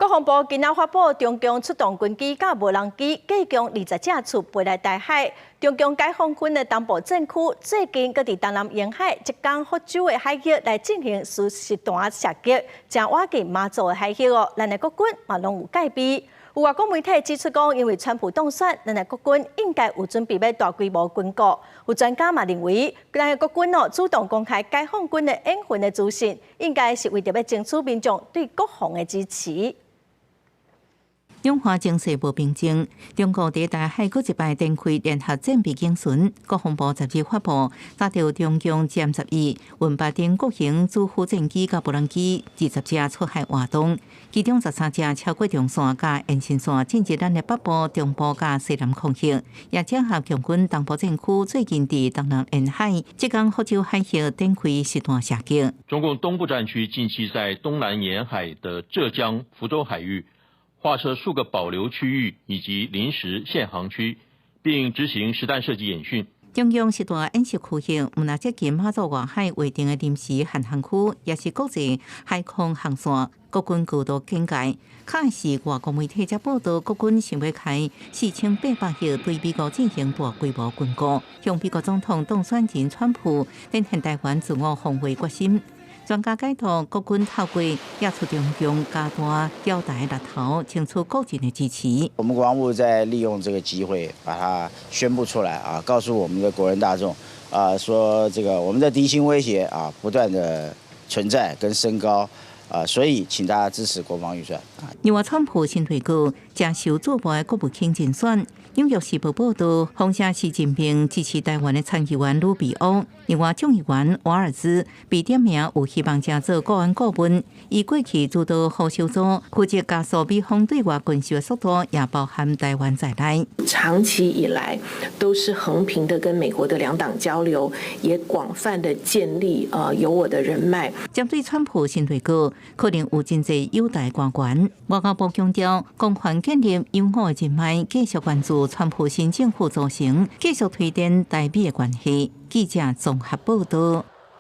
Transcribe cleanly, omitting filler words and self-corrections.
國防部今仔發布，中共出動軍機佮無人機，計共20隻次飛來台海。中共解放軍的東部戰區最近閣佇東南沿海、浙江福州的海域來進行實彈射擊，誠倚近馬祖的海域哦。咱的國軍嘛攏有戒備。有外國媒體指出講，因為川普當選，咱的國軍應該有準備欲大規模軍購。有專家嘛認為，咱的國軍哦主動公開解放軍的演訓的資訊，應該是為著欲爭取民眾對國防的支持。兩岸情勢無平靜，中國佇台海閣一擺展開聯合戰備演巡。國防部10日發布，抓著中共殲11、運八等國型主副戰機佮無人機20隻出海活動，其中13隻超過中線佮延伸線進入咱的北部、中部佮西南空域，也整合共軍東部戰區最近佇東南沿海、浙江福州海域展開實彈射擊。中共東部戰區近期在東南沿海的浙江福州海域，劃設數個保留區域以及臨時限航區，並執行實彈射擊演訓。中共實彈演習區域，毋但接近馬祖外海劃定的臨時限航區，也是國際海空航線，國軍高度警戒。較是外國媒體才報道，國軍想欲開4800億對美國進行大規模軍購，向美國總統當選人川普展現台灣自我防衛決心。專家解讀，國軍透過掖出中共加大繳台力頭，爭取國人的支持。我們國防部在利用這個機會，把它宣布出來啊，告訴我們的國人大眾啊，說這個我們的敵情威脅啊，不斷的存在跟升高啊，所以請大家支持國防預算。另外，川普新內閣誠受矚目的國務卿人選，紐約時報報道，風聲是任命支持台灣的參議員魯比歐，另外眾議員瓦爾茲被點名有希望成做國安顧問。伊過去主導保守組，負責加速美方對外軍售的速度，也包含台灣在內。長期以來都是衡平的跟美國的兩黨交流，也廣泛的建立有我的人脈。針對川普新內閣，可能有真濟友台官員。外交部強調，廣泛建立友好的人脈，繼續關注川普新政府組成，繼續推展台美的關係。記者綜合報道。